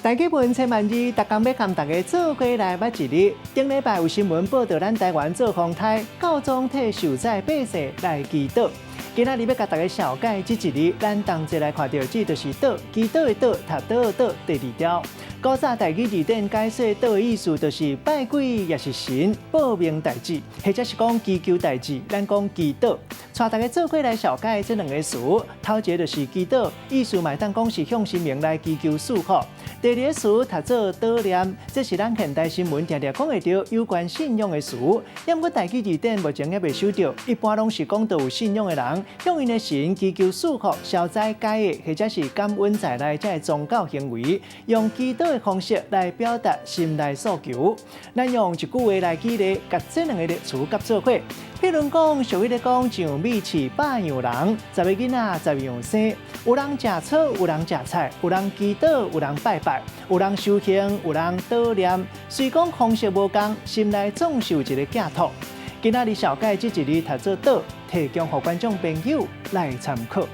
台語文千萬字，逐工欲共大家做伙來捌一字。頂禮拜有新聞報導，咱台灣做風颱，教宗替受災百姓來祈禱。今仔日欲共大家紹介這一字，咱同齊來看著，這就是禱，祈禱的禱，讀倒的倒，第二條。古早台語字典解說禱的意思，就是拜鬼抑是神，報明代誌，或者是講祈求代誌，咱講祈禱。帶大家做伙來紹介這兩个詞，頭一个就是祈禱，意思嘛會當講是向神明來祈求賜福。第二个詞讀做禱念，這是咱現代新聞定定講會著有關信仰的詞。毋過台語字典目前猶未收著，一般攏是講著有信仰的人向𪜶的神祈求賜福、消災解厄，或者是感恩在內這个宗教行為，用祈禱的方式來表達心內訴求。咱用一句話來舉例，共這兩个詞結做伙。譬如講，俗語咧講上米飼百樣人，十个囡仔十樣生。有人食草，有人食菜，有人祈禱，有人拜拜，有人修行，有人禱念。雖講方式無仝，心內總是有一个寄託。今仔日紹介這一字讀做禱，提供予觀眾朋友來參考。